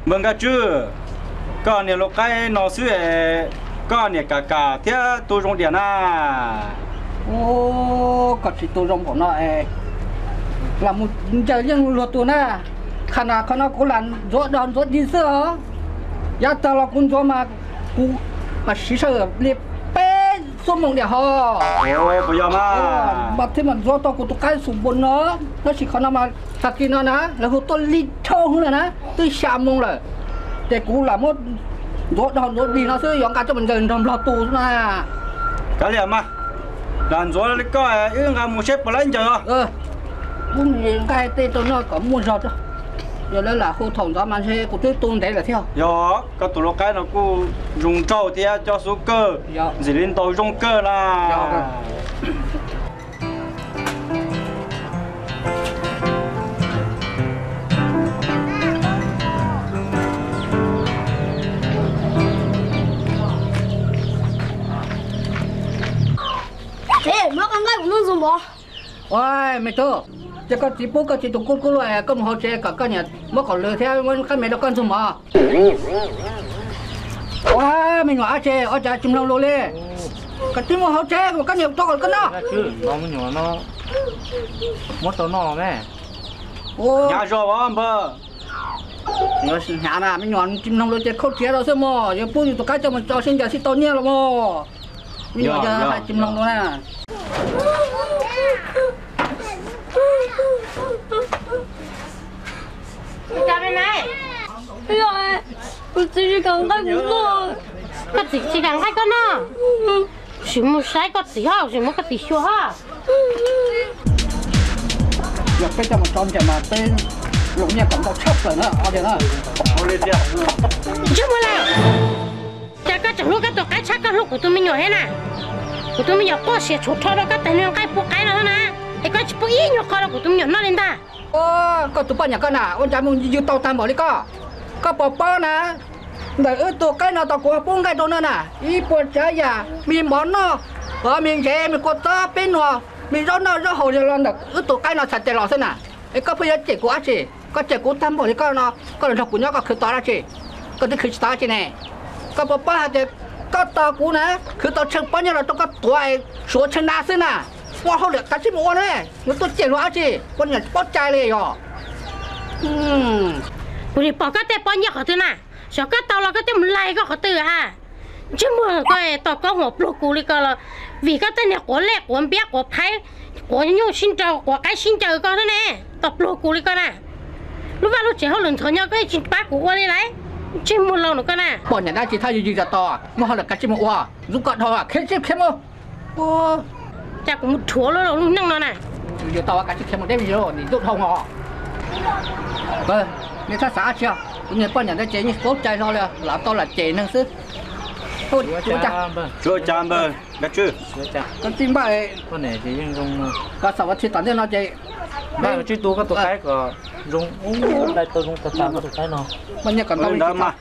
Npawg Nkaj Tswb, koj niam luv qaib no xwb es koj niam kam kam thiab tu zoo diam na. Ub, koj tsis tu zoo npaum no es lam mus ncaws yeej luag tus na. Qhov no, qhov no kuv lam ntxuav dog ntxuav dig xwb os. Yav tag los kuv ntxuav mas kuv siv sawv li peb xuab moos diam hos. Puas yog mas? Mas thiaj mam ntxuav tau kuv tus qaib xum npum no. Tab sis qhov no mas tag kis no na lawv hu tuaj lig dhau hwv lawm na, twb xya moo lawm. Ces kuv lam muab ntxuav dog ntxuav dig no xwb, yuav nqa coj mus ncaws nrog nplog tu xwb na. Kav liam mas, lam ntxuav li koj wb nqa mus seb puas laib ncaws os. Wb nqa tej rau noj kom muaj zog, yog lawv lam hu thaum ntxov mas ntshe kuv twb tu ntev lawm thiab. Yog, koj tus luv qaib no kuj zoo nraug thiab coj xub kawg, ntxim li ntaus zoo kawg na. Txiv, muab koj nqaij kuv noj ntxuag npov. Ua, me tub, ces koj txiv pub koj txiv tus kub kub luaj, koj mus hauv tsev kom koj niam muab kaum lwm thiab muab qab me rau koj ntxuag mov. Ua, me nyuam ab tsi, ua cas tsis mloog lus li? Koj twb mus hauv tsev kom koj niam rau kom koj noj. Muab tau noj me. Hnyav zog os npawg. Hnyav na, me nyuam tsis mloog lus ces khauj tsiav rau xwb mog, yuav pub yus tus qaib coj mus tso sib ncaws sib tau nyiaj los mog. Me nyuam yog hais tsis mloog lus na. Kuv txiv tsis kam nqaij kuv noj. Koj txiv tsis kam nqaij koj noj? Sim mus saib koj txiv ho, sim muab koj txiv xyuas ho. Yog peb coj mus tso ncaws mas peb los nyiaj kom ntau tshaj plaws na, ob diav na. Ntsej muag lawm, cas koj tseem hlub koj tus qaib tshaj koj hlub kuv tus me nyuam thiab na? Kuv tus me nyuam quaj siav tshuav rho rau koj tag nrho nqaij pub qaib no xwb na, es koj tsis pub ib nyuag qho rau kuv tus me nyuam noj li ntag. Koj tus poj niam koj na, ua cas mus yws tau tag npaum li koj? Koj puas paub na, ntawm wb tus qaib no tau kuv pub nqaij rau no na, ib puas tsav yam, me mov noj, me ntsev, me kua txob peb nuam, me zaub noj zaub haus yog los ntawm wb tus qaib no txhais tes los xwb na. Es koj pheej yuav cem kuv dab tsi? Koj cem kuv tag npaum li koj no, koj los nrog kuv nyob koj khwv tau dab tsi? Koj twb khwv tsis tau dab tsi ne. Koj puas paub hais tias koj tos kuv na, khwv tau tsheej pob nyiaj los rau koj tuav es suav tsheej na xwb na. Ua hauj lwm kav tsij mus ua na, yuav tuaj cem luag dab tsi, poj niam tsis paub cai li yog. Kuv nim pom koj tej pob nyiaj qhov twg na, xyov koj tau los koj tej mus laig koj qhov twg ha. Ntsej muag koj tos koj huam pluag kuv li ko los vim koj tej niag quav lej quav npiab quav phaib, quav nyuj sib nraus quav qaib sib ncaws koj thiab ne, tos pluag kuv li ko na. Lub vaj lub tsev hauj lwm ntxhov nyob koj yeej tsis pab kuv ua li lauj. Ntsej muag laus no koj na. Poj niam dab tsi thab yws yws tau, muaj hauj lwm kav tsij mus ua, ntxub koj dhau khiav tsij khiav mus. Cas kuv mus rhuav lub lub neej no na. Yws tau kav tsij khiav mus deb vim nim ntxub dhau os. Nej txhob xav dab tsi, kuv niag poj niam ntawd ces yeej paub cai hlo li, lam tau lam cem neeg xwb. Tsuav cas npawg Nkaj Tswb, koj txij npaj, koj xam vas thiv tom ntej no ces npaj tswb tu koj tus qaib kom zoo, dai tau zoo tas tas koj tus qaib no. Poj niam kom ntau li ntawd mas.